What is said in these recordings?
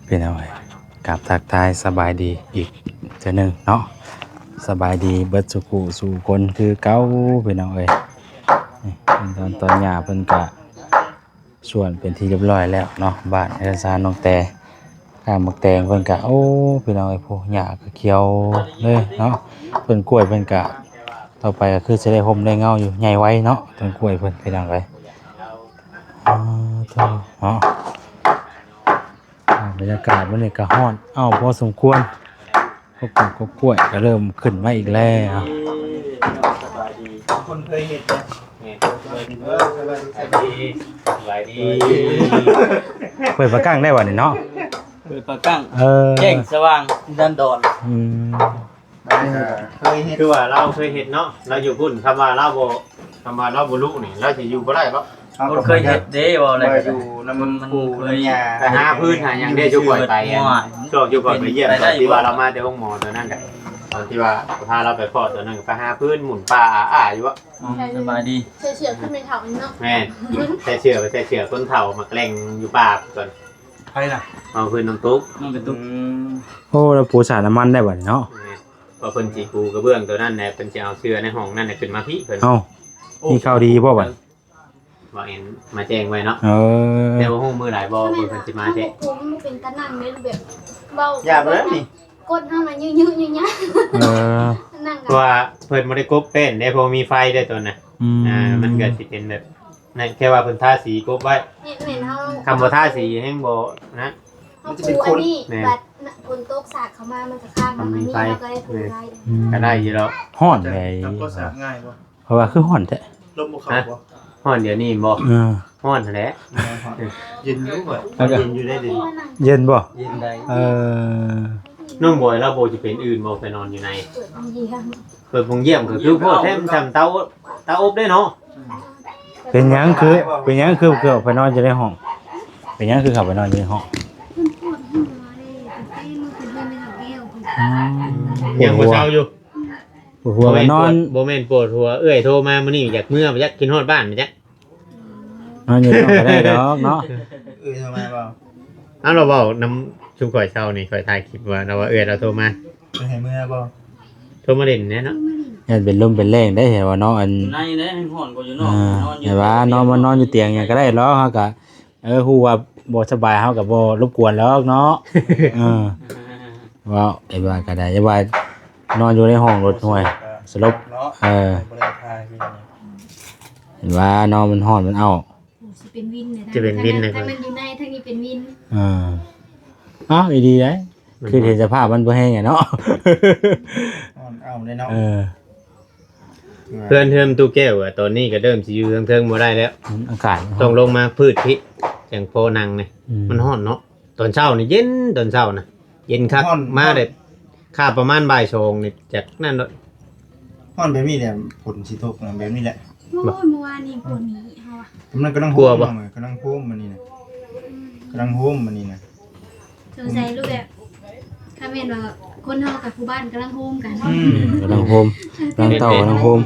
ພີ່ນ້ອງເອີຍ ກາບທັກທາຍສະບາຍດີອີກເທື່ອໜຶ່ງເນາະ. ສະບາຍດີເບິດສູ່ຜູ້ສູ່ຄົນຄືເກົ່າ ພີ່ນ້ອງເອີຍ. ນີ້ ຕອນ ຕອນຫຍ້າເພິ່ນກະສວນເປັນທີ່ຮຽບຮ້ອຍແລ້ວເນາະ ບ້ານເຮືອນຊານນ້ອງແຕ. ກາໝາກແຕງເພິ່ນກະ ໂອ້ ພີ່ນ້ອງເອີຍ ຜູ້ຫຍ້າກະຂຽວເລີຍເນາະ. ຕົ້ນກ້ວຍເພິ່ນກະ ຕໍ່ໄປກະຄືຊິໄດ້ຮົ່ມໄດ້ເງົາຢູ່ ໃຫຍ່ໄວເນາະ ຕົ້ນກ້ວຍເພິ່ນ ພີ່ນ້ອງເອີຍ. ອໍ ໂທ້ ເນາະ ອ່າ ບັນຍາກາດມື້ນີ້ກະຮ້ອນເອົ້າພໍສົມຄວນ. ກົກກວກ ກົກກວກ ກະເລີ່ມຂຶ້ນມາອີກແລ້ວ. ສະບາຍດີ ຄົນເຄີຍເຮັດເດ້. ແມ່ນ ເອີ ສະບາຍດີ ສະບາຍດີ ສະບາຍດີ. ເປີດປາກັ້ງໄດ້ບັດນີ້ເນາະ ເປີດປາກັ້ງ ເອີ ແຈ້ງສະຫວ່າງດັນດອນ. ອືມ ເຄີຍເຮັດ ຄືວ່າລາວເຄີຍເຮັດເນາະ ລາວຢູ່ພຸ້ນ. ຄຳວ່າລາວບໍ່ ຄຳວ່າລາວບໍ່ຮູ້ນີ້ ລາວຊິຢູ່ບໍ່ໄດ້ເນາະ. ເຮົາກໍບໍ່ເຄີຍເຮັດເດ້ ເວົ້າແລ້ວ ຢູ່ນຳ ມັນ ປູ່ນຳຍ່າ ໄປຫາພື້ນຫາຫຍັງເດ້. ຢູ່ບ່ອນໄປ ໂອ້ຍ ຊ່ວງຢູ່ບ່ອນໄປຢ້ຽມ ຕອນທີ່ວ່າລາວມາແຕ່ໂຮງໝໍຕອນນັ້ນກະ ຕອນທີ່ວ່າພາລາວໄປຄອດຕອນນັ້ນກະ ໄປຫາພື້ນໝູນປ່າອາໆຢູ່. ອໍ ສະບາຍດີ ໃສ່ເສື້ອຄືແມ່ເຖົ້ານີ້ເນາະ. ແມ່ນ ໃສ່ເສື້ອ ໃສ່ເສື້ອຄົນເຖົ້າ ມາແກ່ງຢູ່ປ່າກ່ອນ. ໃຜນະ? ເອົາພື້ນນ້ອງຕຸກ ນ້ອງກະຕຸກ. ອືມ ໂອ້ ລາວປູສານ້ຳມັນໄດ້ບັດນີ້ເນາະ. ແມ່ນ ວ່າເພິ່ນຊິປູກະເບື້ອງໂຕນັ້ນແຫຼະ ເພິ່ນຊິເອົາເສື້ອໃນຫ້ອງນັ້ນແຫຼະຂຶ້ນມາພີ້ເພິ່ນ. ເອົ້າ ມີຂ່າວດີບໍ່ບັດ? ວ່າແອນມາແຈ້ງໄວ້ເນາະ. ເອີ ແຕ່ບໍ່ຮູ້ມື້ໃດບໍ່ ເພິ່ນຊິມາແທ້. ມັນບໍ່ເປັນຕານັ່ງເດ້ ແບບເວົ້າ ຢາກແລ້ວນີ້ ກົດເຮົານະ ຍືດໆຍາກໆ. ເອີ ນັ່ງ ເພາະວ່າເພິ່ນບໍ່ໄດ້ກົບແປ້ນເດ້ ເພາະມີໄຟເດ້ໂຕນັ້ນ. ອືມ ອ່າ ມັນກະຊິເປັນແບບນັ້ນ ແຄ່ວ່າເພິ່ນທາສີກົບໄວ້. ແມ່ນໆ ເຮົາ ຄັນບໍ່ທາສີແຮງບໍ່ນະ ມັນຈະເປັນຂົນ. ແມ່ນ ບັດຝົນຕົກສາດເຂົ້າມາ ມັນກະຄ້າງ ມັນມີໄຟ ເຮົາກະໄດ້ຖືໄດ້. ອືມ ກະໄດ້ຢູ່ດອກ. ຮ້ອນໃດ໋ ນ້ຳກໍສາດງ່າຍບໍ່? ເພາະວ່າຄືຮ້ອນແທ້ ລົມບໍ່ເຂົ້າບໍ່? ຮ້ອນດຽວນີ້ບໍ່? ເອີ ຮ້ອນຫັ້ນແຫຼະ. ເຢັນຢູ່ບໍ່? ເຢັນຢູ່ໄດ໋ ເຢັນບໍ່? ເຢັນໄດ໋. ເອີ ນ້ອງບອຍລາວບໍ່ຈະເປັນອື່ນບໍ່ ໄປນອນຢູ່ໃນ? ເປີດໂຮງຢ້ຽມ ເປີດໂຮງຢ້ຽມກະຄືພໍແທ້ ມັນຊ່ຳເຕົາ ເຕົາອົບເດ້ເນາະ. ເປັນຫຍັງຄື ເປັນຫຍັງຄື ຄືເຂົ້າໄປນອນຢູ່ໃນຫ້ອງ? ເປັນຫຍັງຄືເຂົ້າໄປນອນຢູ່ໃນຫ້ອງ? ອືມ ປວດຫົວເດ້ ຕັ້ງແຕ່ມື້ຄືນເຮືອນແມ່ເຖົ້າແກ້ວພຸ້ນ. ອືມ ຫຍັງບໍ່ເຊົາຢູ່? ປວດຫົວກະນອນ ບໍ່ແມ່ນປວດຫົວ ເອື້ອຍໂທມາມື້ນີ້ ຢາກເມືອ ຢາກກິນຮອດບ້ານ ຈັກ ນອນຢູ່ນອກກະໄດ້ດອກເນາະ. ເອື້ອຍໂທມາບໍ່? ເອົາ ລາວເວົ້ານຳຊຸມຂ້ອຍເຊົ້ານີ້ ຂ້ອຍຖ່າຍຄລິບວ່າ ລາວວ່າເອື້ອຍລາວໂທມາ. ເພິ່ນໃຫ້ເມືອບໍ່? ໂທມາຫຼິ້ນແດ່ເນາະ. ຢ້ານເປັນລົມເປັນແລ້ງໄດ້ ເຫັນວ່າເນາະ ອັນ ໃນເດ້ ຮ້ອນກວ່າຢູ່ນອກ. ເອີ ນອນຢູ່ ແຕ່ວ່ານອນ ມານອນຢູ່ຕຽງຫຍັງກະໄດ້ດອກ ເຮົາກະ ເອີ ຮູ້ວ່າບໍ່ສະບາຍ ເຮົາກະບໍ່ລົບກວນດອກເນາະ. ເອີ ເວົ້າ ເອີ ວ່າກະໄດ້ ຢ່າວ່ານອນຢູ່ໃນຫ້ອງໂລດ ຫ້ວຍ ສະຫຼົບເນາະ. ເອີ ບໍ່ໄດ້ຖ່າຍຄືຫຍັງ ເຫັນວ່າເນາະ ມັນຮ້ອນ ມັນເອົ້າ. ໂອ້ ຊິເປັນວິນເລີຍນະ ຊິເປັນວິນເລີຍ ທາງນັ້ນຢູ່ໃນ ທາງນີ້ເປັນວິນ. ເອີ ອ້າວ ອີ່ຫຼີໄດ໋ ຄືເຫັນສະພາບມັນບໍ່ແຮງເນາະ. ຮ້ອນເອົ້າເລີຍເນາະ. ເອີ ເຮືອນ ເຮືອນຕູ້ແກ້ວ ອະ ຕອນນີ້ກະເລີ່ມຊິຢູ່ເທິງໆບໍ່ໄດ້ແລ້ວ ອາກາດ ຕ້ອງລົງມາພືດພີ້ ຈັ່ງພໍນັ່ງນີ້. ອືມ ມັນຮ້ອນເນາະ ຕອນເຊົ້ານີ້ເຢັນ ຕອນເຊົ້ານະ ເຢັນຄັກ. ມາແຕ່ຄ່າປະມານບ່າຍສອງນີ້ ຈາກນັ້ນໂລດ. ຮ້ອນແບບນີ້ແຫຼະ ຝົນຊິຕົກນະ ແບບນີ້ແຫຼະ. ໂອ້ຍ ມື້ວານນີ້ຝົນນີ້ເຮົາ ກຳລັງ ກຳລັງໂຮມ ກຳລັງໂຮມມື້ນີ້ນະ ກຳລັງໂຮມມື້ນີ້ນະ. ສົງໄສຮູ້ແບບ ຄັນແມ່ນວ່າຄົນເຮົາກັບຜູ້ບ້ານກຳລັງໂຮມກັນ. ອືມ ກຳລັງໂຮມ ກຳລັງເຕົ້າ ກຳລັງໂຮມ.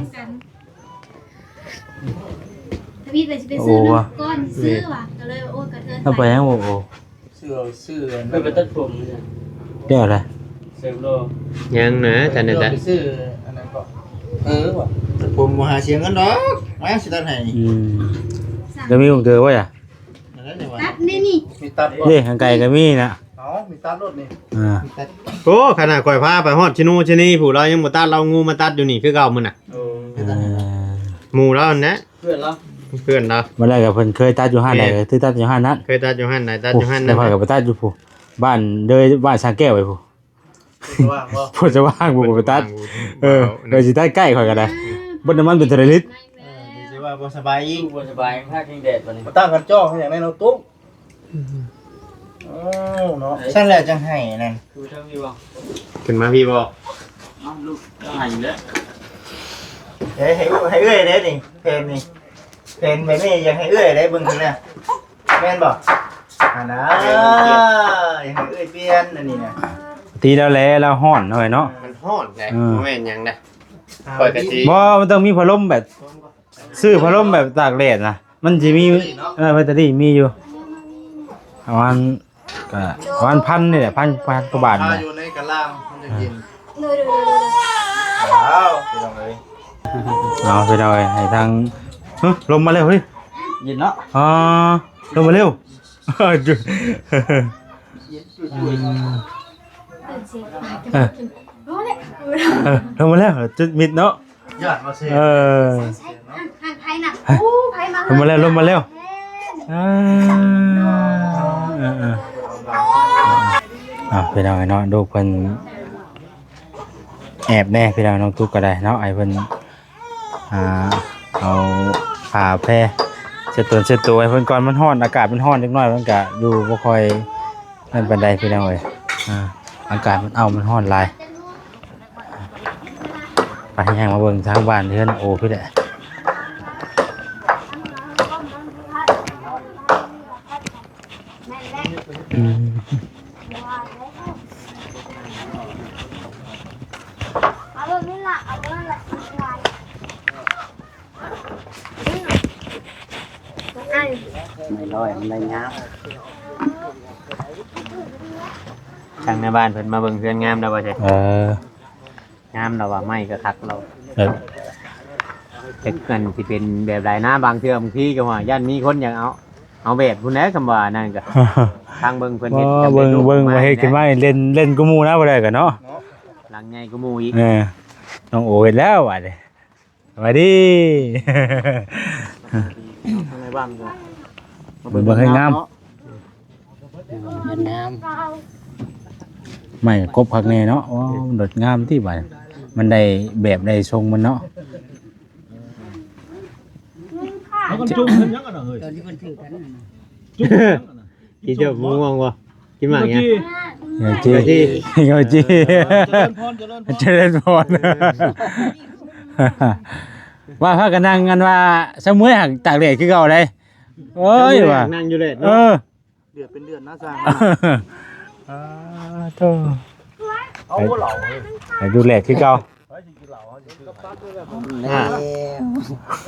ທຳອິດວ່າຊິໄປຊື້ນ້ຳກ້ອນຊື້ວ່າ ກະເລີຍວ່າ ໂອ້ຍ ກະເທີນໄປ. ເອົາໄປຫຍັງບໍ່? ໂອ້ ຊື້ ຊື້ອັນ ເພິ່ນໄປຕັດຜົມ. ແລ້ວລະ? ເສີມໂລ ຍັງນະ ທັນໄດ້ຕັດ. ຊື້ອັນນັ້ນກໍ ເອີ ວ່າຕັດຜົມບໍ່ຫາເສຍເງິນດອກ ມາຊິຕັດໃຫ້. ອືມ ແລ້ວມີຂອງເທີບໍ່? ອັນນັ້ນນີ້ວ່າ ຕັດແນ່ນີ້ ມີຕັດບໍ່? ເດ້ ທາງໄກກະມີນະ. ເອົາ ມີຕັດໂລດນີ້. ອ່າ ມີຕັດ. ໂອ້ ຂະໜາດຂ້ອຍພາໄປຮອດຊິໂນຊິນີພຸ້ນ ລາວຍັງບໍ່ຕັດ ລາວງູມາຕັດຢູ່ນີ້ຄືເກົ່າມື້ນະ. ໂອ້ ເອີ ໝູ່ລາວຫັ້ນນະ ເພື່ອນລາວ ເພື່ອນລາວ. ບໍ່ໄດ້ກະເພິ່ນເຄີຍຕັດຢູ່ຮ້ານໃດ ກະຖືຕັດຢູ່ຮ້ານນັ້ນ ເຄີຍຕັດຢູ່ຮ້ານໃດ ຕັດຢູ່ຮ້ານນັ້ນ. ແລ້ວຂ້ອຍກະໄປຕັດຢູ່ພຸ້ນ ບ້ານເດີ ບ້ານສາແກ້ວໄປພຸ້ນ. ໂພນສະຫວ່າງບໍ່? ໂພນສະຫວ່າງບໍ່ ໄປຕັດ. ເອີ ກະຊິຕັດໃກ້ຂ້ອຍກະໄດ້. ເບິດນ້ຳມັນໄປເທົ່າໃດລິດ? ເອີ ຊິວ່າບໍ່ສະບາຍອີກ ບໍ່ສະບາຍ ພາກິນແດດບັດນີ້. ມາຕັ້ງຄັນຈ້ອງເຮັດຫຍັງແນ່ນ້ອງຕຸ້ມ? ໂອ້ ເນາະ ຊັ້ນແຫຼະຈັ່ງໃຫ້ນັ້ນ. ຄືທາງນີ້ບໍ່? ຂຶ້ນມາພີ້ບໍ່? ເອົ້າ ລູກໃຫ້ແລ້ວ. ເອີ ໃຫ້ ໃຫ້ເອື້ອຍເດ້ນີ້ ແຜ່ນນີ້ ແຜ່ນແບບນີ້ຢາກໃຫ້ເອື້ອຍເດ້ ເບິ່ງເຖິງແລ້ວ. ແມ່ນບໍ່? ອັນນະ ຢາກໃຫ້ເອື້ອຍປ່ຽນອັນນີ້ນະ. ຕິແລ້ວແຫຼະ ລາວຮ້ອນເນາະ ເນາະ. ມັນຮ້ອນແຫຼະ ເອີ ບໍ່ແມ່ນຫຍັງນະ. ຂ້ອຍກະຊິ ບໍ່ ມັນຕ້ອງມີພັດລົມແບບ ຊື້ພັດລົມແບບຕາກແດດນະ ມັນຊິມີ. ເອີ ແບັດເຕີຣີມີຢູ່ ປະມານ ກໍປະມານພັນນີ້ແຫຼະ ພັນ ພັນກວ່າບາດນີ້ແຫຼະ ຢູ່ໃນກະລາງມັນຈະເຢັນ. ໂດຍໆໆໆ ອ້າວ ພີ່ນ້ອງເອີຍ ເອົາ ພີ່ນ້ອງເອີຍ ໃຫ້ທາງ ຫຶ ລົມມາແລ້ວເຮີ້ຍ ເຢັນເນາະ ອໍ ລົມມາເລັວ ເອີ ເອີ ເອີ ລົມມາແລ້ວ ຈຸດມິດເນາະ ຢ້ານວ່າຊິ ເອີ ໃສ່ ໃສ່ ຫັ້ນ ຫັ້ນ ໃຜນະ ໂອ້ ໃຜມາ ລົມມາແລ້ວ ລົມມາແລ້ວ ອ່າ ເອີ ເອີ ອ່າ ພີ່ນ້ອງເນາະ ລູກເພິ່ນແອບແດ່ ພີ່ນ້ອງ ນ້ອງຕຸກກໍໄດ້ເນາະ ໃຫ້ເພິ່ນ ອ່າ ເອົາຜ້າແພເຊັດຕົນເຊັດໂຕໃຫ້ເພິ່ນກ່ອນ ມັນຮ້ອນ ອາກາດມັນຮ້ອນຈັກໜ້ອຍ ມັນກະຢູ່ບໍ່ຄ່ອຍນັ້ນປານໃດ ພີ່ນ້ອງເອີຍ ອ່າ ອາກາດມັນເອົ້າ ມັນຮ້ອນຫຼາຍ. ໄປ ຍ່າງມາເບິ່ງທາງບ້ານເຮືອນໂອພີ້ແຫຼະ ອືມ ເອົາແບບນີ້ລະ ເອົາແບບນັ້ນລະ ໄມ້ລອຍມັນໄດ້ງາມ ທາງໃນບ້ານເພິ່ນມາເບິ່ງເຮືອນງາມແລ້ວວ່າຊັ້ນ ເອີ ງາມແລ້ວວ່າ ໄມ້ກໍຄັກແລ້ວ ເອີ ຈັກອັນຊິເປັນແບບໃດນະ ບາງເທື່ອບາງທີກໍວ່າຢ້ານມີຄົນຢາກເອົາ ເອົາແບບພຸ້ນແຫຼະ ຄຳວ່ານັ້ນກໍ ທາງເບິ່ງເພິ່ນເຮັດ ເບິ່ງ ເບິ່ງວ່າເຮັດຂຶ້ນມານີ້ ເຫຼັ້ນ ເຫຼັ້ນກວ່າໝູ່ນະ ບໍ່ໄດ້ກໍເນາະ ຫຼັງໃຫຍ່ກວ່າໝູ່ອີກ ເອີ ນ້ອງໂອເຮັດແລ້ວບາດນີ້. ສະບາຍດີ ເບິ່ງໃນບ້ານກໍ ມາເບິ່ງ ເບິ່ງໃຫ້ງາມ ເນາະ ເຮືອນງາມ ໄມ້ກົບຄັກແນ່ເນາະ ໂອ້ ມັນໂດດງາມຕິບາດ ມັນໄດ້ແບບໄດ້ຊົງມັນເນາະ ເອົາກັນຈຸ່ມເຮັດຫຍັງກັນນະເຮີ້ຍ ຕອນທີ່ເພິ່ນຖືກັນ ຈຸ່ມເຮັດຫຍັງກັນນະ ກິນເຈົ້າໝາກມ່ວງບໍ່? ກິນໝາກຫຍັງ? ໂກຈີ ໂກຈີ ໂກຈີ ເອີ ຈະເລີນພອນ ຈະເລີນພອນ ຈະເລີນພອນ ເອີ ວ່າພາກັນນັ່ງກັນວ່າ ຊະເມື່ອຍຫັ້ນຕາກແດດຄືເກົ່າໃດ ໂອ້ຍ ວ່າ ນັ່ງຢູ່ແດດ ເອີ ເນາະ ເດືອດເປັນເດືອນນະຊ່າງ ອ່າ ໂທ້ ເອົາບໍ່ເຫຼົ້າເຮີ້ຍ ໃຫ້ຢູ່ແດດຄືເກົ່າ. ອ່າ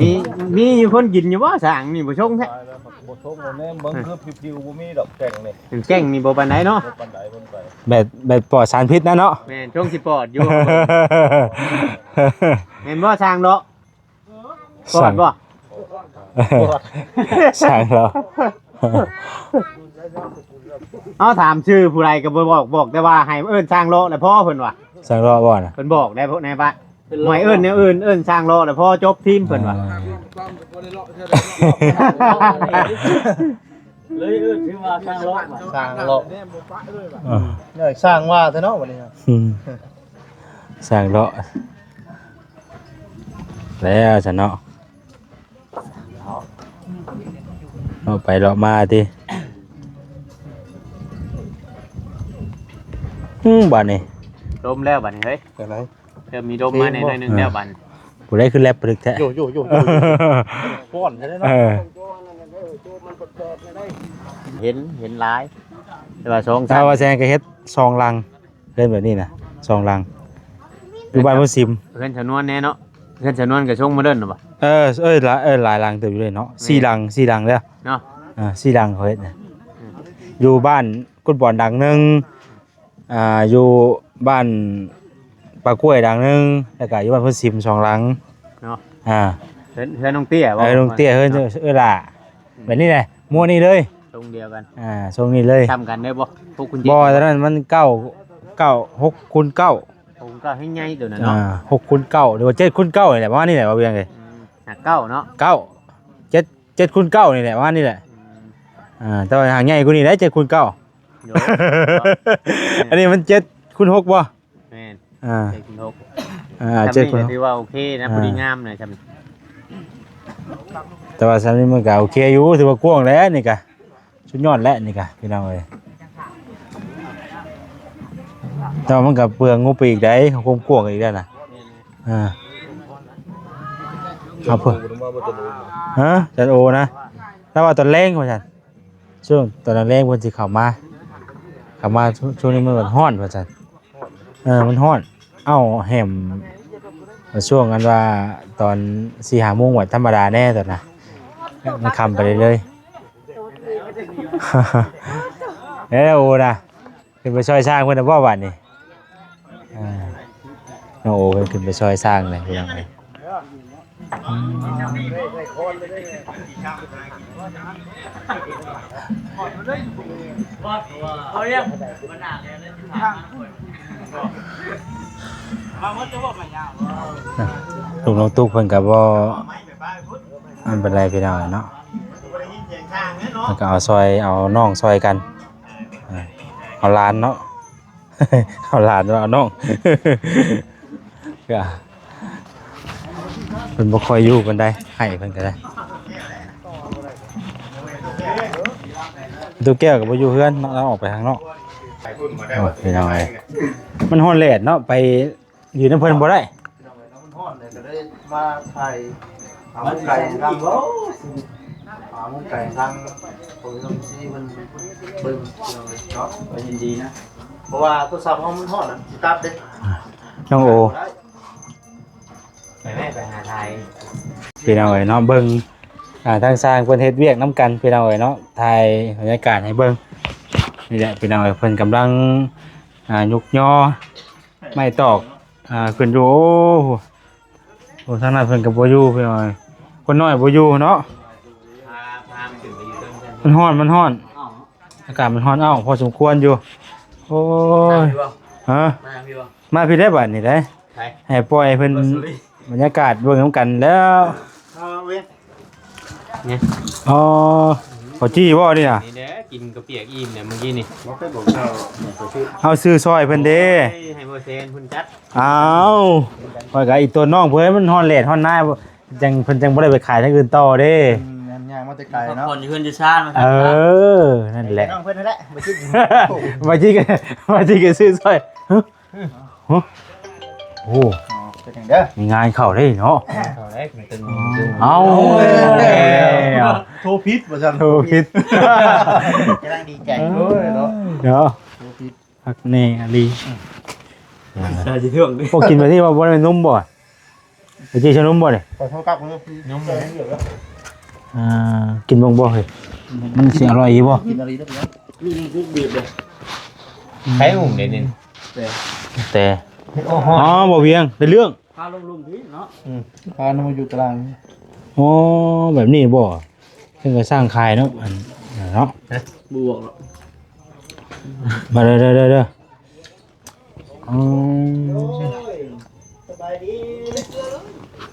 ມີ ມີຢູ່ຄົນກິນຢູ່ບໍ່? ຊ່າງນີ້ບໍ່ຊົງແທ້ ບໍ່ຊົງແນ່ ເບິ່ງຄືຜິວໆ ບໍ່ມີດອກແກ້ງນີ້ ແກ້ງນີ້ບໍ່ປານໃດເນາະ ບໍ່ປານໃດ ບໍ່ປານໃດ ແບບ ແບບປອດສານພິດນະເນາະ ແມ່ນ ຊົງຊິປອດຢູ່ ແມ່ນບໍ່? ຊ່າງເນາະ ປອດບໍ່? ຊ່າງເນາະ ເອົາ ຖາມຊື່ຜູ້ໃດກໍບໍ່ບອກ ບອກແຕ່ວ່າໃຫ້ເອີ້ນຊ່າງເລາະແຫຼະພໍເພິ່ນວ່າ ຊ່າງເລາະບໍ່ນະ ເພິ່ນບອກໄດ້ພວກໃນບ້ານ ບໍ່ໃຫ້ເອີ້ນແນວອື່ນ ເອີ້ນຊ່າງເລາະແຫຼະພໍ ຈົບທີມເພິ່ນວ່າ ເລີຍເອີ້ນຊື່ວ່າຊ່າງເລາະ ຊ່າງເລາະ ເອີ ຊ່າງວ່າແທ້ເນາະບັດນີ້ ອືມ ຊ່າງເລາະ ແລ້ວຊັ້ນເນາະ ເລາະໄປເລາະມາຕິ ອືມ ບາດນີ້ ລົມແລ້ວບາດນີ້ເຮີ້ຍ ຈັ່ງໃດ ເລີ່ມມີລົມມາແດ່ໜ້ອຍໜຶ່ງແລ້ວບາດນີ້ ຜູ້ໃດຄືແລັບປະດຶກແທ້ ໂຢໆໆ ຮ້ອນແທ້ເນາະ ເອີ ເຫັນ ເຫັນຫຼາຍ ແຕ່ວ່າສອງ ແຕ່ວ່າແຊງກໍເຮັດສອງຫຼັງ ເຮືອນແບບນີ້ນະ ສອງຫຼັງ ຢູ່ບ້ານໂພນສິມ ເຮືອນຊາວນວນແດ່ເນາະ ເຮືອນຊາວນວນກໍຊົງໂມເດີນນະບໍ່? ເອີ ເອີ ຫຼາຍ ເອີ ຫຼາຍຫຼັງເຕີບຢູ່ເລີຍເນາະ ສີ່ຫຼັງ ສີ່ຫຼັງເດີເນາະ ອ່າ ສີ່ຫຼັງເຂົາເຮັດນະ ອືມ ຢູ່ບ້ານກຸດບອນຫຼັງໜຶ່ງ ອ່າ ຢູ່ບ້ານປາກ້ວຍຫຼັງໜຶ່ງ ແລ້ວກໍຢູ່ບ້ານໂພນສິມສອງຫຼັງເນາະ ອ່າ ເຮືອນ ເຮືອນນ້ອງເຕ້ຍບໍ່? ເອີ ນ້ອງເຕ້ຍ ເຮືອນ ເນາະ ເອື້ອຍຫຼ້າ ອືມ ແບບນີ້ແຫຼະ ໝວດນີ້ເລີຍ ຊົງດຽວກັນ ອ່າ ຊົງນີ້ເລີຍ ສ່ຳກັນໄດ້ບໍ່? ຫົກຄູນເຈັດ ບໍ່ ຕອນນັ້ນມັນເກົ້າ ເກົ້າ ຫົກຄູນເກົ້າ ຫົກຄູນເກົ້າ ແຮງໃຫຍ່ໂຕນັ້ນເນາະ ອ່າ ຫົກຄູນເກົ້າ ຫຼືວ່າເຈັດຄູນເກົ້ານີ້ແຫຼະ ປະມານນີ້ແຫຼະ ບໍ່ວຽງເອີຍ ອືມ ຫາກເກົ້າເນາະ ເກົ້າ ເຈັດ ເຈັດຄູນເກົ້ານີ້ແຫຼະ ປະມານນີ້ແຫຼະ ອືມ ອ່າ ແຕ່ວ່າຫາກໃຫຍ່ກວ່ານີ້ໄດ໋ ເຈັດຄູນເກົ້າ ໂດຍ ອັນນີ້ມັນເຈັດຄູນຫົກບໍ່? ແມ່ນ ອ່າ ເຈັດຄູນຫົກ ອ່າ ເຈັດຄູນຫົກ ຖືວ່າໂອເຄນະ ອ່າ ພໍດີງາມນະ ຊ່ຳ ແຕ່ວ່າຊ່ຳນີ້ມັນກໍໂອເຄຢູ່ ຖືວ່າກວ້າງແລ້ວນີ້ກະ ສຸດຍອດແລ້ວນີ້ກະ ພີ່ນ້ອງເອີຍ ແຕ່ວ່າມັນກໍເປືອງງົບໄປອີກໄດ໋ ຄວາມກວ້າງອີກແລ້ວນະ ອ່າ ເອົາເພິ່ນ ຮະ ຈັນໂອນະ ລາວວ່າຕອນແລງວ່າຊັ້ນ ຊ່ວງຕອນແລງໆ ເພິ່ນຊິເຂົ້າມາ ເຂົ້າມາ ຊ່ວງ ຊ່ວງນີ້ມັນຮ້ອນວ່າຊັ້ນ ເອີ ມັນຮ້ອນ ເອົ້າ ແຮມ ຊ່ວງອັນວ່າຕອນສີ່ຫ້າໂມງ ວ່າທຳມະດາແດ່ຕອນນະ ມັນຄ່ຳໄປເລື້ອຍໆ ແລ້ວໂອນະ ຂຶ້ນໄປຊ່ອຍຊ່າງເພິ່ນແລ້ວບໍ່ບາດນີ້? ອ່າ ນ້ອງໂອເພິ່ນຂຶ້ນໄປຊ່ອຍຊ່າງແລ້ວພີ່ນ້ອງເອີຍ. ລຸງນ້ອງຕຸກເພິ່ນກໍບໍ່ອັນປານໃດພີ່ນ້ອງເນາະ, ເພິ່ນກໍເອົາຊ່ອຍ ເອົານ້ອງຊ່ອຍກັນ ເອົາຫຼານເນາະ. ເອົາຫຼານ ເອົານ້ອງ ກໍເພິ່ນບໍ່ຄ່ອຍຢູ່ປານໃດ ໃຫ້ເພິ່ນກໍໄດ້. ຕູ້ແກ້ວກໍບໍ່ຢູ່ເຮືອນເນາະ ລາວອອກໄປທາງນອກ. ໂອ້ຍ ພີ່ນ້ອງເອີຍ ມັນຮ້ອນແດດເນາະ ໄປຢູ່ນຳເພິ່ນບໍ່ໄດ້. ມັນຮ້ອນເລີຍ ກໍເລີຍມາຖ່າຍ ເອົາມຸມໄກທາງ ເອົາມຸມໄກທາງ ພໍ່ແມ່ພີ່ນ້ອງເອັຟຊີເພິ່ນເບິ່ງ ພີ່ນ້ອງເອີຍເນາະ. ກໍຍິນດີນະ ເພາະວ່າໂທລະສັບເຮົາມັນຮ້ອນ ມັນສະຕາດເດ້ ນ້ອງໂອ. ໄປແມ່ໄປຫາຖ່າຍ ພີ່ນ້ອງເອີຍເນາະ ເບິ່ງ ອ່າ ທາງຊ່າງເພິ່ນເຮັດວຽກນຳກັນ ພີ່ນ້ອງເອີຍເນາະ ຖ່າຍບັນຍາກາດໃຫ້ເບິ່ງ. ນີ້ແຫຼະ ພີ່ນ້ອງເອີຍ ເພິ່ນກຳລັງ ອ່າ ຍົກຍໍໄມ້ຕອກ ອ່າ ຂຶ້ນຢູ່. ໂອ້ ໂອ້ ທາງນັ້ນເພິ່ນກໍບໍ່ຢູ່ ພີ່ນ້ອງເອີຍ ຄົນນ້ອຍບໍ່ຢູ່ເນາະ. ພາ ພາມັນຂຶ້ນໄປຢູ່ເທິງເພິ່ນ ມັນຮ້ອນ ມັນຮ້ອນ ອາກາດມັນຮ້ອນ ອ້າວ ພໍສົມຄວນຢູ່. ໂອ້ຍ ຮະ ມາພີ່ໄດ້ບາດນີ້ໄດ້ ໃຜ ໃຫ້ປ່ອຍເພິ່ນ ບັນຍາກາດເບິ່ງນຳກັນແລ້ວ. ເອົາເວີຍ ນີ້ ອໍ ເຂົ້າຈີ່ບໍ່ນີ້ນະ? ນີ້ແຫຼະ ກິນກະປຽກອີ່ມແລ້ວມື້ກີ້ນີ້ ບໍ່ໄປບອກເຈົ້າ ເອົາຊື້ຊ່ອຍເພິ່ນເດ້. ໂອ້ຍ ໃຫ້ບໍ່ແຊນເພິ່ນຈັດ. ອ້າວ ຂ້ອຍກໍອີກຕົວນ້ອງເພິ່ນ ມັນຮ້ອນແດດຮ້ອນໜາວ ຈັ່ງ ເພິ່ນຈັ່ງບໍ່ໄດ້ໄປຂາຍທາງອື່ນຕໍ່ເດ້. ອືມ ຍ່າງມາແຕ່ໄກເນາະ ພັກຜ່ອນຢູ່ເຮືອນຢູ່ຊານ. ເອີ ນັ້ນແຫຼະ ນ້ອງເພິ່ນຫັ້ນແຫຼະ ມາຈິກ ມາຈິກ ມາຈິກກໍຊື້ຊ່ອຍ. ຮະ ຮະ ໂອ້ ອໍ ເປັນຫຍັງເດີ ມີງານເຂົ້າເດ້ເນາະ. ເຂົ້າໄດ້ ເອົາ ໂທຜິດວ່າຊັ້ນ ໂທຜິດ ກຳລັງດີໃຈ ໂອ້ຍເນາະ ເນາະ ໂທຜິດ ຄັກແນ່ອີ່ຫຼີ. ໃສ່ຊິເຖິງນີ້ ພວກກິນແບບນີ້ວ່າບໍ່ແມ່ນນົມບໍ່? ໄປເຈຊະນົມບໍ່ນີ້? ຂໍໂທກັບເດີ ນົມ ອ່າ ກິນເບິ່ງບໍ່ເຮີ້ຍ ມັນຊິອະລ່ອຍຢູ່ບໍ່? ກິນອີ່ຫຼີເດີ ມີນ້ຳຊຸບບີບເດີ ໃຊ້ຫຸ້ມເດ້ນີ້ ແຕ່ ແຕ່ ອໍ ບໍ່ວຽງ ໄດ້ເລື່ອງ ພາລົງລຸ່ມພີ້ເນາະ ອືມ ພາລົງມາຢູ່ຕາລາງ. ອໍ ແບບນີ້ບໍ່? ເພິ່ນກໍສ້າງຂາຍເນາະ ອັນນັ້ນເນາະ ບໍ່ບອກດອກ ມາເດີ ເດີ ເດີ ເດີ. ອໍ ສະບາຍດີ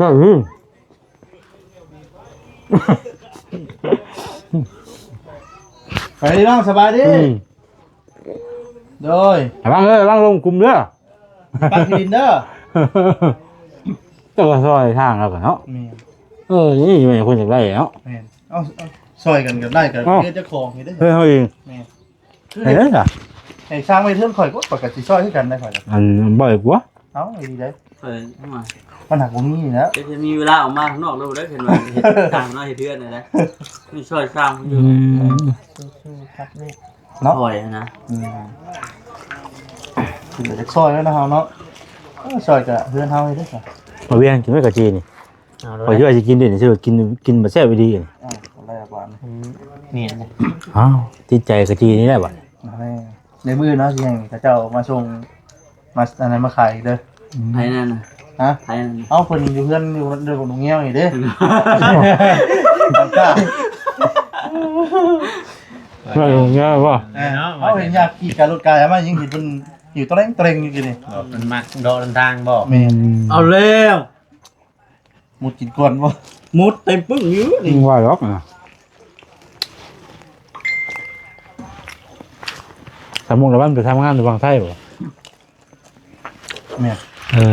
ອືມ ໄປພີ່ນ້ອງ ສະບາຍດີ ອືມ ໂດຍ ລະວັງເດີ ລະວັງລົງຂຸມເດີ ປັກດິນເດີ ເຈົ້າກໍຊ່ອຍທາງລາວກໍເນາະ ແມ່ນ ເອີ ນີ້ແມ່ນຄົນຢາກໄດ້ເນາະ ແມ່ນ ເອົາ ເອົາ ຊ່ອຍກັນກໍໄດ້ ກໍເຮັດເຈົ້າຂອງເຮັດເດ້ ເຮັດເຮົາເອງ ແມ່ນ ເຮັດເດ້ ໃຫ້ຊ່າງໄວ້ເຮືອນຂ້ອຍກໍ ຂ້ອຍກໍຊິຊ່ອຍຄືກັນໄດ໋ ຂ້ອຍກໍ ອັນ ບໍ່ກວ່າ ເອົ້າ ອີ່ຫຼີເດ້ ເອີ ມັນຫາກບໍ່ມີແລ້ວ ຈະມີເວລາອອກມາຂ້າງນອກໂລດໄດ໋ ເຫັນວ່າເຮັດຊ່າງເນາະ ເຮັດເຮືອນນະ ມີຊ່ອຍຊ່າງຢູ່ ອືມ ເນາະ ຊ່ອຍຫັ້ນນະ ອືມ ເພິ່ນກໍຢາກຊ່ອຍແລ້ວນະເຮົາເນາະ ເອີ ຊ່ອຍກະເຮືອນເຮົາເດ້ ບໍ່ວຽງ ກິນໄວ້ກະຈີນີ້ ເອົາໂລດ ຂ້ອຍຊິກິນເດ້ ຊິກິນ ກິນບໍ່ແຊບອີ່ຫຼີ ອ້າວ ອືມ ນີ້ ອ້າວ ຕິດໃຈກະຈີນີ້ແຫຼະບາດ ໃນມື້ເນາະ ຊິໃຫ້ເຂົາເຈົ້າມາສົ່ງ ມາ ອັນນັ້ນມາຂາຍອີກເດີ ອືມ ໃຜນັ້ນນະ ຮະ ໃຜນັ້ນນະ ເອົ້າ ເພິ່ນຢູ່ເຮືອນ ຢູ່ເດີ ບັກໜູແງວນີ້ເດ້ ບັກໜູແງວບໍ່ ເອີ ເຮົາເຫັນຢາກຂີ່ກາລົດກາຍມາ ຍັງເຫັນເພິ່ນຢູ່ຕະເລັງຕະເລັງຢູ່ນີ້ ເພິ່ນມັກເດາະນຳທາງບໍ່ ແມ່ນ ເອົາແລ້ວ ມຸດກິນກ່ອນບໍ່ ມຸດເຕັມປຶ້ງຢູ່ນີ້ ວ່າດອກນະ ສາວມຸກລະວັນໄປທຳງານຢູ່ຝັ່ງໄທບໍ່ ແມ່ນ ເອີ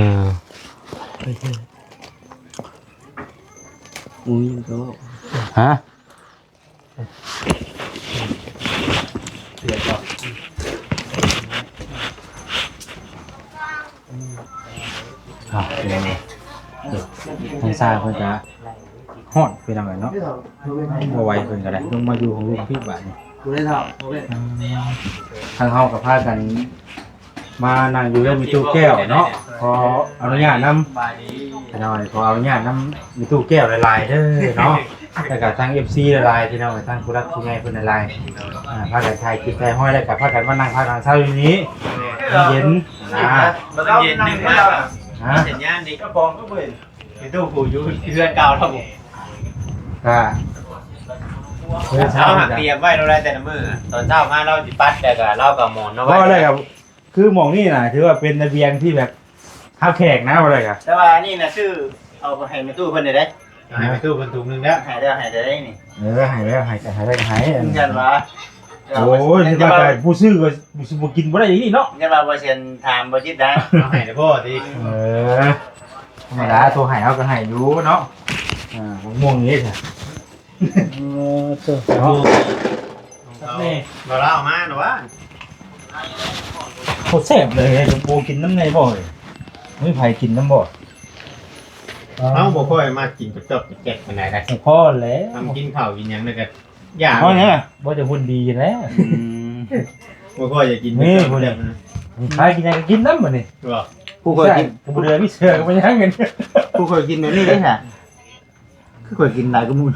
ໂອ້ຍ ກໍ ຮະ ອ່ະ ທາງຊ້າງເພິ່ນກະຮ້ອນ ພີ່ນ້ອງເອີຍເນາະ ບໍ່ໄຫວເພິ່ນກະໄດ້ ລົງມາຢູ່ຂອງລຸງພີ້ບາດນີ້ ບໍ່ໄດ້ເທົ່າ ທາງເຮົາກະພາກັນ ມານັ່ງຢູ່ເຮືອນແມ່ຕູ້ແກ້ວເນາະ ຂໍອະນຸຍາດນຳ ພີ່ນ້ອງເອີຍ ຂໍອະນຸຍາດນຳແມ່ຕູ້ແກ້ວຫຼາຍໆເດີເນາະ ແລ້ວກໍທັງເອັຟຊີຫຼາຍໆ ພີ່ນ້ອງ ທັງຜູ້ຫຼັກຜູ້ໃຫຍ່ເພິ່ນຫຼາຍໆ ອ່າ ພາກັນຖ່າຍຄລິບຖ່າຍຮອຍ ແລ້ວກໍພາກັນມານັ່ງພັກນັ່ງເຊົາຢູ່ນີ້ ເຢັນ ອ່າ ເຢັນ ຮະ ສັນຍານດີ ກະປອງກໍບໍ່ເຫັນ ໄປຕູ້ຜູ້ຢູ່ເຮືອນເກົ່າລາວບໍ່ ກະ ເຮົາຫັກຕຽມໄວ້ແລ້ວ ແຕ່ລະມື້ ຕອນເຊົ້າມາລາວຊິປັດ ແລ້ວກໍລາວກໍໝອນເອົາໄວ້ ບໍ່ໄດ້ ຄືໝ່ອງນີ້ນະ ຖືວ່າເປັນລະບຽງທີ່ແບບຮັບແຂກນະ ວ່າໄດ້ກະ ແຕ່ວ່າອັນນີ້ນະ ຊື້ເອົາໃຫ້ແມ່ຕູ້ເພິ່ນໄດ້ ໃຫ້ແມ່ຕູ້ເພິ່ນຖົງໜຶ່ງແລ້ວ ໃຫ້ແລ້ວ ໃຫ້ແລ້ວນີ້ ເອີ ໃຫ້ແລ້ວ ໃຫ້ກໍໃຫ້ໄດ້ກໍໃຫ້ ຢ້ານວ່າ ໂອ້ຍ ວ່າກໍຜູ້ຊື້ກໍບໍ່ກິນບໍ່ໄດ້ອີກເນາະ ຢ້ານວ່າບໍ່ເຊັນຖາມບໍ່ຈິດໄດ້ ເອົາໃຫ້ແລ້ວບໍ່ຕິ ເອີ ທຳມະດາ ໂທໃຫ້ເຮົາກໍໃຫ້ຢູ່ເນາະ ອ່າ ໝ່ວງນີ້ຊະ ເອີ ໂຕ ເນາະ ເອົາ ແມ່ ບໍ່ລາວມານະວະ ໂຄດແຊບເລີຍ ໂບກິນນຳແດ່ບໍ່ເອີຍ ມີໃຜກິນນຳບໍ່ ເຮົາບໍ່ຄ່ອຍມັກກິນກະຈອກກະແຈກປານໃດນະ ພໍແລ້ວ ທຳກິນເຂົ້າກິນຫຍັງແລ້ວກໍຢ່າ ພໍແລ້ວ ບໍ່ຈະຫຸ່ນດີແລ້ວ ອືມ ບໍ່ຄ່ອຍຢາກກິນ ນີ້ ກະຈອກກະແຈກນະ ໃຜກິນຫຍັງກໍກິນນຳບັດນີ້ ບໍ່ ຜູ້ຂ້ອຍກິນ ກໍບໍ່ເຫຼືອມີເສືອກໍບໍ່ຍັງກັນ ຜູ້ຂ້ອຍກິນແບບນີ້ເດ້ຫະ ຄືຂ້ອຍກິນຫຼາຍກວ່າໝູ່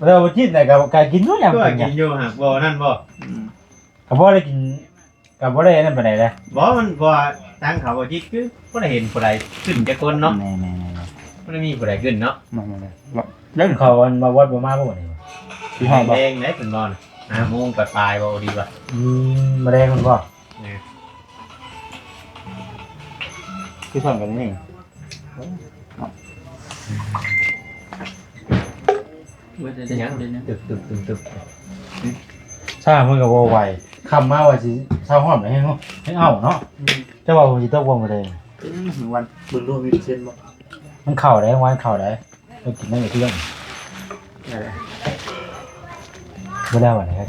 ແລ້ວບໍ່ກິນໄດ້ກໍ ກໍກິນຢູ່ ຢາກກິນຢູ່ຫາກບໍ່ນັ້ນບໍ່ ອືມ ກໍບໍ່ໄດ້ກິນ ກໍບໍ່ໄດ້ອັນນັ້ນປານໃດເດ້ ບໍ່ ມັນ ເພາະວ່າທາງເຂົາບໍ່ຈິດ ຄືບໍ່ໄດ້ເຫັນຜູ້ໃດຂຶ້ນຈັກຄົນເນາະ ແມ່ນໆໆ ບໍ່ໄດ້ມີຜູ້ໃດຂຶ້ນເນາະ ແມ່ນໆໆ ເລື່ອງເຂົາອັນມາວັດບໍ່ມາບໍ່ນີ້ ຊິຮອດບໍ່ ແດງໄດ້ເພິ່ນບໍ່ນະ ຫ້າໂມງປາຍໆບໍ່ດີວ່າ ອືມ ມາແດງເພິ່ນບໍ່ ແມ່ນ ຄືສ້ອນກັນນີ້ ເບິດແລ້ວ ເປັນຫຍັງ? ຕຶກໆໆໆ ຊ້າມັນກໍບໍ່ໄຫວ ຄ່ຳມາວ່າຊິເຊົາຮ້ອນແລ້ວ ແຮງເອົາເນາະ ອືມ ເຈົ້າວ່າຝົນຊິຕົກບໍ່ມື້ແລງ? ອືມ ວັນ ເບິ່ງດູມີເປີເຊັນບໍ່? ມັນເຂົ້າໄດ໋ ວັນເຂົ້າໄດ໋ ໄປກິນນ້ຳຢູ່ເທື່ອນ ບໍ່ໄດ້ຫວານເດ້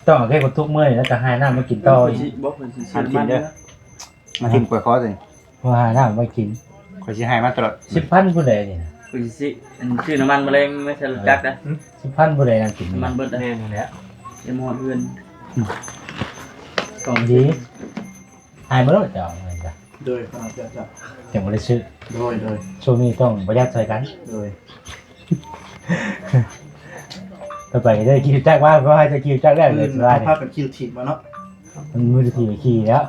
ຕ້ອງເອົາແກ້ກະຕຸກເມື່ອຍ ແລ້ວກໍຫາຍນ້ຳມາກິນຕໍ່ອີກ ບໍ່ ເພິ່ນຊິຊື້ມັນເດີ ມາຖິ້ມກວຍຄໍຊິ ມາຫານ້ຳມາກິນ ຂ້ອຍຊິໃຫ້ມາຕະຫຼອດ ສິບພັນຜູ້ໃດນີ້ນະ ຂ້ອຍຊິຊື້ ອັນ ຊື້ນ້ຳມັນມະແລງມາໃສ່ລົດຈັກນະ ສິບພັນຜູ້ໃດນຳກິນ ນ້ຳມັນເບິດ ແມ່ນແລ້ວ ຍັງບໍ່ຮອດເຮືອນ ຂອງດີ ໃຫ້ມາໂລດເຈົ້າ ໂດຍ ເຈົ້າ ເຈົ້າ ຈັ່ງບໍ່ໄດ້ຊື້ ໂດຍ ໂດຍ ຊ່ວງນີ້ຕ້ອງປະຢັດຊ່ອຍກັນ ໂດຍ ຕໍ່ໄປໄດ້ຂີ່ຈັກວ່າ ເພາະວ່າຈະຂີ່ຈັກແລ້ວ ມື້ອື່ນພາກັນຂີ່ລົດຖີບມາເນາະ ມື້ທີຂີ່ແລ້ວ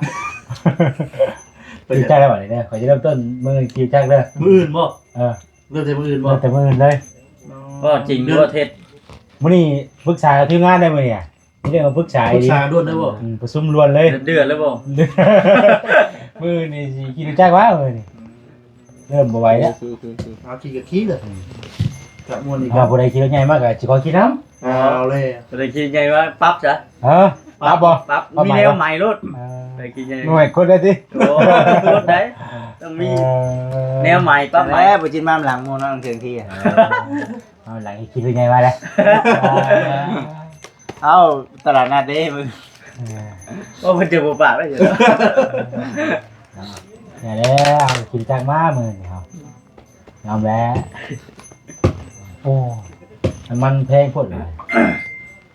ຂີ່ຈັກແລ້ວບັດນີ້ເດີ ຂ້ອຍຈະເລີ່ມຕົ້ນມື້ຂີ່ຈັກເດີ ມື້ອື່ນບໍ່? ເອີ ເລີ່ມແຕ່ມື້ອື່ນບໍ່? ເລີ່ມແຕ່ມື້ອື່ນເລີຍ ເວົ້າຈິງບໍ່ເທັດ ມື້ນີ້ປຶກສາກັບທີມງານໄດ້ມື້ນີ້ ມີເລື່ອງມາປຶກສາ ປຶກສາດ່ວນເລີຍບໍ່? ອືມ ປະຊຸມດ່ວນເລີຍ ເດືອດເລີຍບໍ່? ມື້ນີ້ຊິຂີ່ລົດຈັກວະມື້ນີ້ ເລີ່ມບໍ່ໄຫວແລ້ວ ເອົາຂີ່ກໍຂີ່ເລີຍ ອືມ ຈະມ່ວນອີກ ຖ້າຜູ້ໃດຂີ່ລົດໃຫຍ່ມາກໍຊິຂໍຂີ່ນຳ ເອົາເລີຍ ຜູ້ໃດຂີ່ໃຫຍ່ມາປັບຊະ ເອີ ປັບບໍ່? ປັບ ມີແນວໃໝ່ໂລດ ເອີ ໄດ້ຂີ່ໃຫຍ່ ໜ່ວຍຄົນໄດ້ຕິ ໂອ້ ຄົນໄດ້ ຕ້ອງມີ ເອີ ແນວໃໝ່ປັບໃໝ່ ແລ້ວບໍ່ຈິດມານຳຫຼັງໝູ່ເນາະ ເທິງທີ່ ເອີ ເອົາຫຼັງໃຫ້ຄິດເປັນໄງວ່າແຫຼະ ເອົາຕະຫຼາດນັດເດ້ມຶງ ເອີ ໂອ້ ເພິ່ນຈະບໍ່ປາກເດ້ ຢ່າແລ້ວ ກິນຈັກມາມື້ນີ້ເຮົາ ຍອມແລ້ວ ໂອ້ ນ້ຳມັນແພງໂພດຫຼາຍ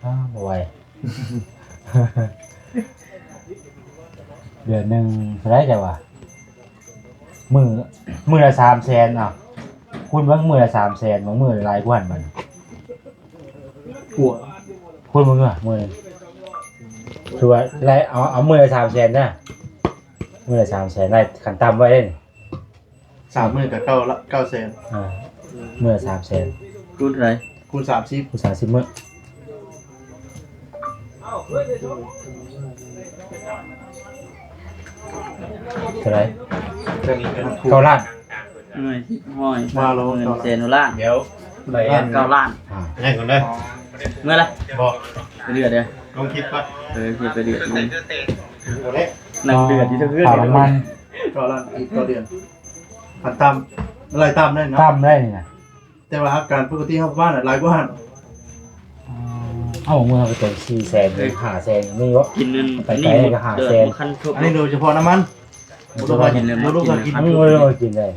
ອ້າ ບໍ່ໄຫວ ເດືອນໜຶ່ງເທົ່າໃດເຈົ້າວ່າ? ມື້ ມື້ລະສາມແສນ ເອົາ ຄູນເບິ່ງມື້ລະສາມແສນ ບາງມື້ຫຼາຍກວ່າຫັ້ນບັດນີ້ ກວ່າ ຄູນເບິ່ງເດີ ມື້ໜຶ່ງ ຄືວ່າໄລ່ ເອົາ ເອົາມື້ລະສາມແສນເດີ ມື້ລະສາມແສນ ໄລ່ຂັ້ນຕ່ຳໄວ້ເດ້ນີ້ ສາມມື້ກໍເກົ້າລະ ເກົ້າແສນ ອ່າ ມື້ລະສາມແສນ ຄູນເທົ່າໃດ? ຄູນສາມສິບ ຄູນສາມສິບມື້ ເທົ່າໃດ? ເກົ້າລ້ານ ໜ່ວຍສິບ ຮ້ອຍ ພັນ ໝື່ນ ແສນ ລ້ານ ດຽວໄປ ເກົ້າລ້ານ ອ່າ ແລກກ່ອນເດີ ເມື່ອລະ ບໍ່ ໄປເດືອດເດີ ລົງຄລິບກ່ອນ ເອີ ຄລິບໄປເດືອດ ນັ່ງເດືອດຢູ່ເທິງເຮືອນ ຄ່ານ້ຳມັນ ເກົ້າລ້ານກີບຕໍ່ເດືອນ ຂັ້ນຕ່ຳ ລາຍຕ່ຳໄດ້ເນາະ ຕ່ຳໄດ້ນີ້ນະ ແຕ່ວ່າອາການປົກກະຕິເຮົາປະມານຫຼາຍກວ່າຫັ້ນ ເອົາ ເມື່ອເຮົາໄປເຕີມສີ່ແສນ ຫ້າແສນ ມີບໍ່? ກິນນັ້ນ ໄປໄກກໍຫ້າແສນ ອັນນີ້ໂດຍສະເພາະນ້ຳມັນ ບໍ່ຕ້ອງວ່າກິນ ບໍ່ຕ້ອງວ່າກິນ ບໍ່ຕ້ອງວ່າກິນໄດ້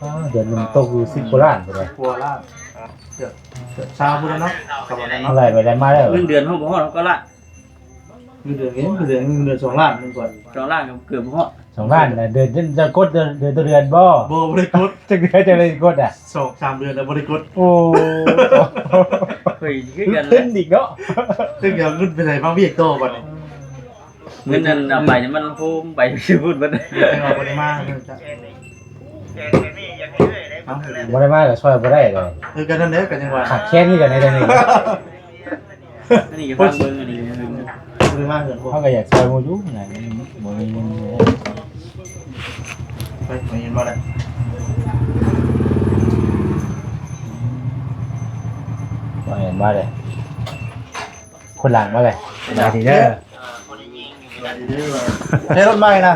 ອ່າ ເດືອນໜຶ່ງຕົກຢູ່ສິບກວ່າລ້ານພຸ້ນແຫຼະ ສິບກວ່າລ້ານ ເກືອບ ເກືອບຊາວພຸ້ນແຫຼະເນາະ ກໍບໍ່ໄດ້ເນາະ ໄລ່ໄປໄລ່ມາແລ້ວ ເງິນເດືອນເຮົາບໍ່ຮອດ ເຮົາກໍລ້ານ ເງິນເດືອນ ເງິນເດືອນ ເງິນເດືອນສອງລ້ານໜຶ່ງກ່ອນ ສອງລ້ານກໍເກືອບບໍ່ຮອດ ສອງລ້ານນະ ເດືອນ ຈະກົດເດືອນ ເດືອນຕໍ່ເດືອນບໍ່? ບໍ່ ບໍ່ໄດ້ກົດ ຈັກເດືອນຈັ່ງໄດ້ກົດອະ? ສອງສາມເດືອນແລ້ວບໍ່ໄດ້ກົດ. ໂອ້ ເຮີ້ຍ ຄືກັນແຫຼະ ຂຶ້ນອີກເນາະ ຈັກຊິເອົາເງິນໄປໃສມາວຽກຕໍ່ບັດນີ້. ເງິນນັ້ນເອົາໄປນີ້ມັນໂຮມໄປຢູ່ພຸ້ນເບິດ ບໍ່ໄດ້ມາ ເອົາ ບໍ່ໄດ້ມາກໍຊ່ອຍບໍ່ໄດ້ເລີຍ. ເອີ ກໍນັ້ນແຫຼະ ກໍຍັງວ່າຂາດແຄນຄືກັນໃນເລື່ອງນີ້. ອັນນີ້ກໍຟັງເບິ່ງ ອັນນີ້ກໍຟັງເບິ່ງ ບໍ່ໄດ້ມາເຮືອນພວກ ເຮົາກໍຢາກຊ່ອຍໝູ່ຢູ່ນະ ບໍ່ມີເງິນ. ໄປ ໄປເຫັນບໍ່ໄດ້ ບໍ່ເຫັນບໍ່ໄດ້ ຄົນຫຼັງມາເລີຍ. ສະບາຍດີເດີ ໃຊ້ລົດໃໝ່ນະ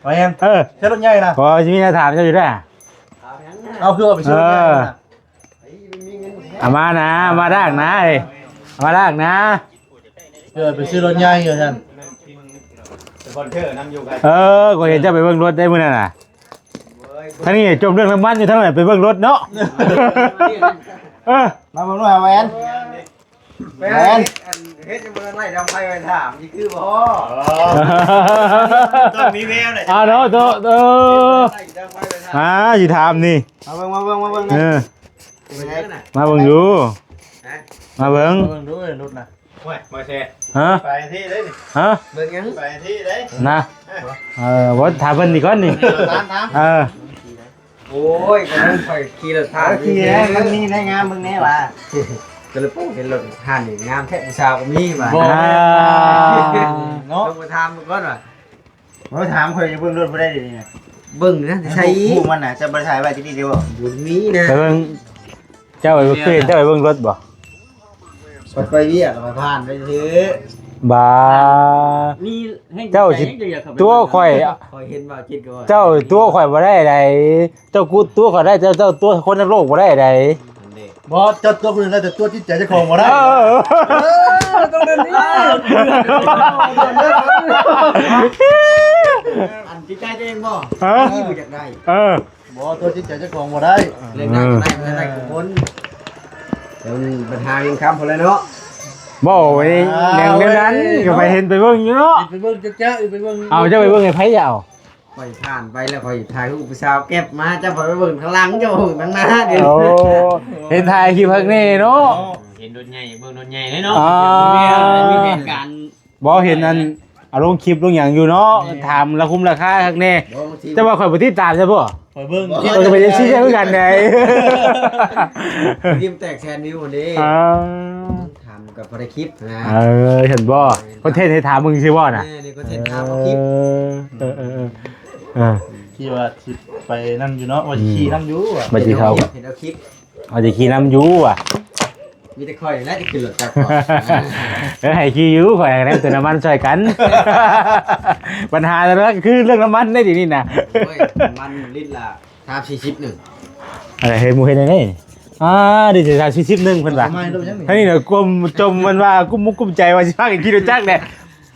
ວ່າແມ່ນ ເອີ ໃຊ້ລົດໃຫຍ່ນະ ຂໍຊິມີແນວຖາມເຈົ້າຢູ່ເດີ. ເອົາ ຄືວ່າໄປຊື້ລົດໃຫຍ່ນະ ເອີ ເອົາມານະ ເອົາມາລາກນະ ເອີ ເອົາມາລາກນະ ເອີ ໄປຊື້ລົດໃຫຍ່ວ່າຊັ້ນ. ເອີ ຂ້ອຍເຫັນເຈົ້າໄປເບິ່ງລົດໄດ້ມື້ນັ້ນນະ ທາງນີ້ຈົ່ມເລື່ອງນ້ຳມັນຢູ່ ທາງນັ້ນໄປເບິ່ງລົດເນາະ. ເອີ ມາເບິ່ງດູຫາແຫວນ ແຫວນ ອັນເຮັດຍັງບໍ່ທັນໄດ້ດັງໄຟໄປຖາມ ນີ້ຄືບໍ່? ຕ້ອງມີແວວແຫຼະ ອ່າເນາະ ໂຕ ເອີ ໄດ້ດັງໄຟໄປຖາມ ອ່າ ຊິຖາມນີ້ ມາເບິ່ງ ມາເບິ່ງ ມາເບິ່ງ ເອີ ເປັນໄງນະ? ມາເບິ່ງຢູ່ ຮະ? ມາເບິ່ງ ມາເບິ່ງດູເອີ ລົດນະ ໂອ້ຍ ບໍ່ແຊ ຮະ? ໄປທີ່ເດ້ນີ້ ຮະ? ເບິ່ງຫຍັງ? ໄປທີ່ເດ້ນະ ເອີ ບໍ່ ຖາມເພິ່ນນີ້ກ່ອນນີ້ ຖາມ ຖາມ ເອີ ໂອ້ຍ ກຳລັງຂ້ອຍຂີ່ລົດຜ່ານ ເອີ ຂີ່ແລ້ວ ມັນມີໄດ້ງາມເບິ່ງແດ່ຫວາ ກໍເລີຍ ໂອ້ ເຫັນລົດຜ່ານນີ້ງາມແທ້ ຜູ້ສາວກໍມີຫວາ ບໍ່ ອ່າ ເນາະ ຕ້ອງໄປຖາມເບິ່ງກ່ອນຫວາ ບໍ່ ຖາມຂ້ອຍ ເບິ່ງລົດບໍ່ໄດ້ເດນີ້ນະ ເບິ່ງນະ ໃສ່ ໃສ່ ຮູ້ມັນນະ ຈະບໍ່ໄດ້ຖ່າຍໄວ້ທີ່ນີ້ເດ້ບໍ່? ບໍ່ມີນະ ໄປເບິ່ງ ເຈົ້າໄປ ຄືເຫັນເຈົ້າໄປເບິ່ງລົດບໍ່? ຂ້ອຍໄປວຽກ ຂ້ອຍຜ່ານໄປຊື່ ບາ ມີແຮງ ເຈົ້າຊິຕົວຂ້ອຍ ຂ້ອຍເຫັນວ່າຈິດກໍວ່າ ເຈົ້າຕົວຂ້ອຍບໍ່ໄດ້ໃດ ເຈົ້າກູຕົວຂ້ອຍໄດ້ ເຈົ້າ ເຈົ້າຕົວຄົນທັງໂລກບໍ່ໄດ້ໃດ. ບໍ່ ເຈົ້າຕົວຄົນອື່ນໄດ້ ແຕ່ຕົວຈິດໃຈເຈົ້າຂອງບໍ່ໄດ້ ເອີ ເອີ ຕ້ອງແບບນີ້ ອັນຈິດໃຈຕົວເອງບໍ່? ຮະ? ນີ້ບໍ່ຢາກໄດ້ ເອີ ບໍ່ ຕົວະຈິດໃຈເຈົ້າຂອງບໍ່ໄດ້ ເລື່ອງນັ້ນກໍໄດ້ ເອີ ບໍ່ໄດ້ກໍຄົນ ແຕ່ມັນບັນຫາເງິນຄຳພຸ້ນແຫຼະເນາະ ບໍ່ໄດ້ ອ່າ ແນວນັ້ນ ເອີ ກໍໄປເຫັນໄປເບິ່ງຢູ່ເນາະ ໄປເບິ່ງ ເຈົ້າ ເຈົ້າໄປເບິ່ງ ເອົາ ເຈົ້າໄປເບິ່ງໃຫ້ໃຜເຈົ້າ? ຂ້ອຍຜ່ານໄປແລ້ວ ຂ້ອຍຖ່າຍຮູບຜູ້ສາວແກັບມາ ເຈົ້າໄປເບິ່ງຂ້າງຫຼັງ ເຈົ້າເບິ່ງຂ້າງໜ້າເດ້ ໂອ້ ເຫັນຖ່າຍຄລິບຄັກແນ່ເນາະ ເນາະ ເຫັນລົດໃຫຍ່ ເບິ່ງລົດໃຫຍ່ເດ້ເນາະ ອ່າ ມີແຜນການ ບໍ່ເຫັນອັນ ເອົາລົງຄລິບລົງຫຍັງຢູ່ເນາະ ແມ່ນ ຖາມລາຄາຄຸມລາຄາຄັກແນ່ ບໍ່ ບາງທີ ແຕ່ວ່າຂ້ອຍບໍ່ຕິດຕາມຊະບໍ່ ຂ້ອຍເບິ່ງ ຂ້ອຍກໍເປັນເອັຟຊີຄືກັນໃດ ທີມແຕກແສນວິວເດ້ ອ່າ ຖາມກັບພາລະກິດນະ ເອີ ເຫັນບໍ່ ຄອນເທັນໃຫ້ຖາມມຶງຊື່ບໍ່ນະ ເອີ ນີ້ຄອນເທັນຖາມຄລິບ ເອີ ເອີ ເອີ ທີ່ວ່າຊິໄປນຳຢູ່ເນາະ ວ່າຊິຂີ່ນຳຢູ່ ວ່າຊິເຂົ້າ ເຫັນເອົາຄລິບ ວ່າຊິຂີ່ນຳຢູ່ວ່າ ມີແຕ່ຂ້ອຍແຫຼະທີ່ຂຶ້ນລົດຈັກ ເອີ ໃຫ້ຂີ່ຢູ່ ຂ້ອຍໃຫ້ເຕີມນ້ຳມັນຊ່ອຍກັນ ບັນຫາແລ້ວກໍຄືເລື່ອງນ້ຳມັນໄດ໋ ດຽວນີ້ນະ ໂອ້ຍ ນ້ຳມັນລິດລະສາມສີ່ສິບໜຶ່ງ ອັນໃດເຮັດ ໝູ່ເຮັດແນວໃດ ອ່າ ດີແຕ່ສາມສີ່ສິບໜຶ່ງ ເພິ່ນວ່າ ອັນນີ້ນະ ກຸ້ມຈົມ ມັນວ່າກຸ້ມມຸກກຸ້ມໃຈວ່າຊິພາກັນຂີ່ລົດຈັກແຫຼະ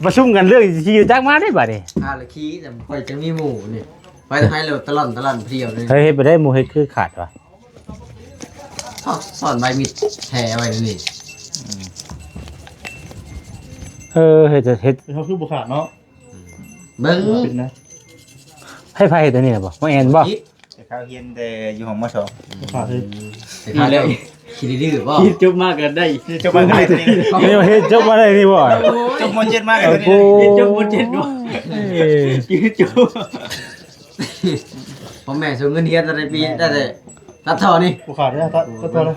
ປະຊຸມກັນເລື່ອງຊິຂີ່ລົດຈັກມາເດ້ບາດນີ້ ພາລະຂີ່ ຂ້ອຍຈັ່ງມີໝູ່ນີ້ ໄປໃຫ້ໂລດຕະຫຼອນຕະຫຼອນພຽວເລີຍ ເຮັດໄປໄດ້ ໝູ່ເຮັດຄືຂາດວະ ສອນ ສອນໃບມີດແທ້ໄວ້ນີ້ ເອີ ເຮັດ ເຮັດ ເຮົາຄືບໍ່ຂາດເນາະ ເບິ່ງ ເປັນນະ ໃຫ້ໃຜເຮັດອັນນີ້ນະບໍ່ ມາແອນບໍ່ ເຮົາຮຽນແຕ່ຢູ່ຫ້ອງ ມ.ສອງ ຂາດເລີຍ ຂີ້ດື້ບໍ່ ເຮັດຈົບມາກໍໄດ້ ເຮັດຈົບມາກໍໄດ້ ນີ້ເຮັດຈົບມາໄດ້ນີ້ບໍ່ ຈົບ ມ.ເຈັດ ມາກໍໄດ້ ໂອ້ໂຫ ເຮັດຈົບ ມ.ເຈັດ ບໍ່ ເອີ ເຮັດຈົບ ພໍ່ແມ່ສົ່ງເງິນຮຽນແຕ່ລະປີ ແຕ່ ແຕ່ຕັດທໍ່ນີ້ ບໍ່ຂາດເດ້ ຕັດ ຕັດທໍ່ນະ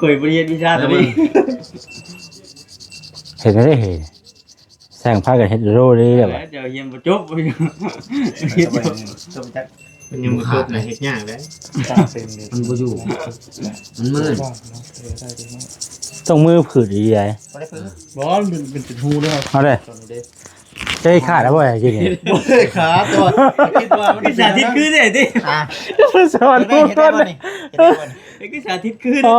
ຂ້ອຍບໍ່ໄດ້ຮຽນວິຊາຕົວນີ້ ເຮັດໄດ້ເຮີ້ຍ ຊ່າງພາກັນເຮັດໂລເດ້ແລ້ວ ເຈົ້າຮຽນບໍ່ຈົບ ເຮັດບໍ່ຈົບ ມັນຍັງບໍ່ຈົບນະ ເຮັດຍາກເດ້ ມັນບໍ່ຢູ່ ມັນມືດ ຕ້ອງມືຜືດອີ່ຫຼີໃດ ບໍ່ ມັນເປັນ ເປັນຮູເດ້ ເອົາເດ້ ເຈົ້າເຮັດຂາດແລ້ວບໍ່ ກິນນີ້ ບໍ່ໄດ້ຂາດ ແຕ່ວ່າຄິດວ່າມັນ ຄືສາທິດຄືເດ້ຕິ ອ່າ ສອນ ເຮັດໄດ້ບໍ່ນີ້ ເຮັດໄດ້ບໍ່ນີ້ ຄືສາທິດຄື ອໍ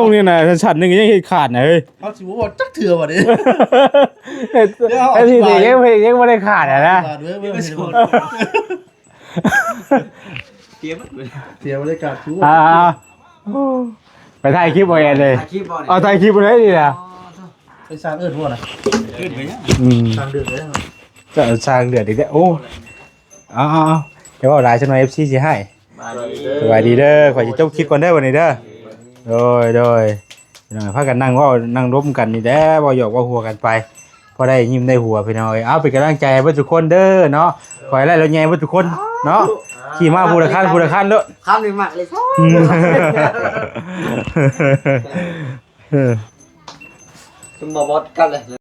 ມຶງນີ້ນະ ຊັ້ນໜຶ່ງຍັງເຮັດຂາດນະເຮີ້ຍ ເຮົາຊິບໍ່ເວົ້າຈັກເທື່ອບັດນີ້ ເຮັດ ເຮັດທີ່ດີ ຍັງ ຍັງບໍ່ໄດ້ຂາດຫັ້ນນະ ຂາດເວີຍ ເສຍບັດ ເສຍບັດ ເສຍບັດ ເສຍບັດ ອ່າ ໄປຖ່າຍຄລິບເອົາເອງເລີຍ ຖ່າຍຄລິບບໍ່ນີ້ ເອົາຖ່າຍຄລິບເອົາໄດ້ນີ້ນະ ອໍ ເປັນຊ່າງເອີ້ນບໍ່ນະ ເອີ້ນໄປຫຍັງ ອືມ ຊ່າງເດືອດເລີຍ ຊ່າງເດືອດອີກແລ້ວ ໂອ້ ເອົາໆໆ ຢ່າເວົ້າຫຼາຍ ຈັກໜ່ອຍ ເອັຟຊີ ຊິຮ້າຍ. ສະບາຍດີເດີ ຂ້ອຍຊິຈົບຄລິບກ່ອນເດີບັດນີ້ເດີ. ໂດຍ ໂດຍ ພີ່ນ້ອງ ພາກັນນັ່ງເວົ້ານັ່ງລົມກັນນີ້ແຫຼະ ເວົ້າຫຍອກເວົ້າຫົວກັນໄປ ພໍໄດ້ຍິ້ມໄດ້ຫົວ ພີ່ນ້ອງເອີຍ. ເອົາ ເປັນກຳລັງໃຈໃຫ້ເບິດທຸກຄົນເດີເນາະ ຂໍໃຫ້ໄດ້ລົດໃຫຍ່ເບິດທຸກຄົນເນາະ ຂີ່ມາຜູ້ລະຄັນຜູ້ລະຄັນໂລດ. ຄັນນີ້ມັກເລີຍ ອືມ ເອີ ຊຸມບໍ່ບອດກັນເລີຍ.